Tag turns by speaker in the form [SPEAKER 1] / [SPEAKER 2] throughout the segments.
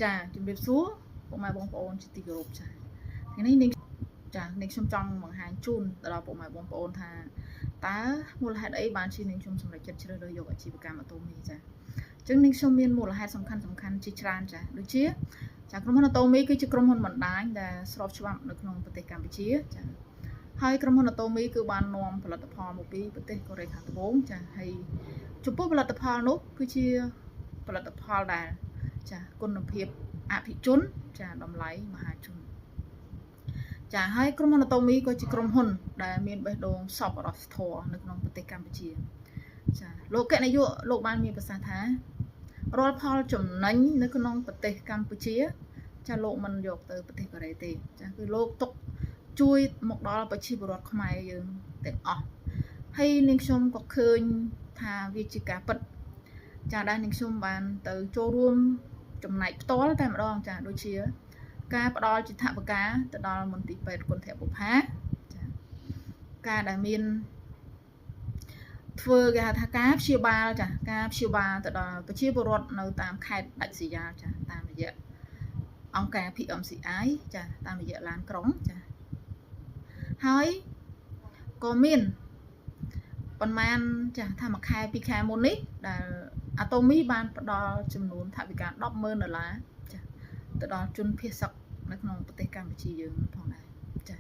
[SPEAKER 1] ចាជំរាបសួរពុកម៉ែបងប្អូនជាទីគោរពចាថ្ងៃនេះនាងចានាងខ្ញុំចង់បង្ហាញជូនទៅដល់ពុកម៉ែបងប្អូនថាតើមូលហេតុអីបានជានាងខ្ញុំសម្រេចចិត្តជ្រើសរើសយកអាជីវកម្ម Atomy ចាអញ្ចឹងនាងខ្ញុំមានមូលហេតុសំខាន់សំខាន់ជាច្រើនចាដូចជាចាក្រុមហ៊ុន Atomy គឺជាក្រុមហ៊ុនបណ្ដាញដែលស្របច្បាប់នៅក្នុងប្រទេសកម្ពុជាចាហើយក្រុមហ៊ុន Atomy គឺបាននាំផលិតផលមកពីប្រទេសកូរ៉េខាងត្បូងចាហើយចំពោះផលិតផលនោះគឺជាផលិតផលដែលចាគុណភាពអភិជនចាតម្លៃមហាជនចាហើយក្រុមហ៊ុន Atomy ក៏ជាក្រុមហ៊ុនដែលមានបេះដូងសប្បុរសធម៌នៅក្នុងប្រទេសកម្ពុជាចាលោកកនាយកលោកបានមានប្រសាសន៍ថារាល់ផលចំណេញនៅក្នុងប្រទេសកម្ពុជា ចាលោកមិនយកទៅប្រទេសកូរ៉េទេចាគឺលោកទុកជួយមកដល់ប្រជាពលរដ្ឋខ្មែរយើងទាំងអស់ហើយនាងខ្ញុំក៏ឃើញថាវាជាការពិតចាដែលនាងខ្ញុំបានទៅចូលរួមចំណែកផ្ទាល់តែម្ដងចាដូចជា ការផ្ដល់ជាថវិកាទៅដល់មន្ទីរពេទ្យគន្ធបុប្ផាចាការដែលមានធ្វើគេហៅថាការព្យាបាលចាការព្យាបាលទៅដល់ប្រជាពលរដ្ឋនៅតាមខេត្តដាច់ស្រយាលចាតាមរយៈអង្គការ PMCI ចាតាមរយៈឡានក្រុងចាហើយក៏មានប៉ុន្មានចាថាមួយខែពីរខែមុននេះដែល Atomy បានផ្ដល់ចំនួនថវិកា100,000ដុល្លារចាទៅដល់ជនភៀសសឹកនៅក្នុងប្រទេសកម្ពុជាយើងផងដែរចា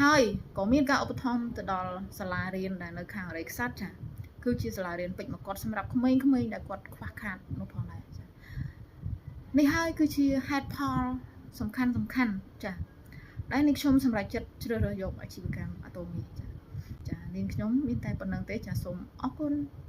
[SPEAKER 1] ហើយក៏មានការឧបត្ថម្ភទៅដល់សាលារៀនដែលនៅខាងអរិយក្សត្រចាគឺជាសាលារៀនពេជ្រមកុដសម្រាប់ក្មេងៗដែលគាត់ខ្វះខាតនោះផងដែរចានេះហើយគឺជាហេតុផលសំខាន់សំខាន់ចាដែលនាងខ្ញុំសម្រេចចិត្តជ្រើសរើសយកអាជីវកម្ម Atomy ចាចានាងខ្ញុំមានតែប៉ុណ្ណឹងទេចាសូមអរគុណ។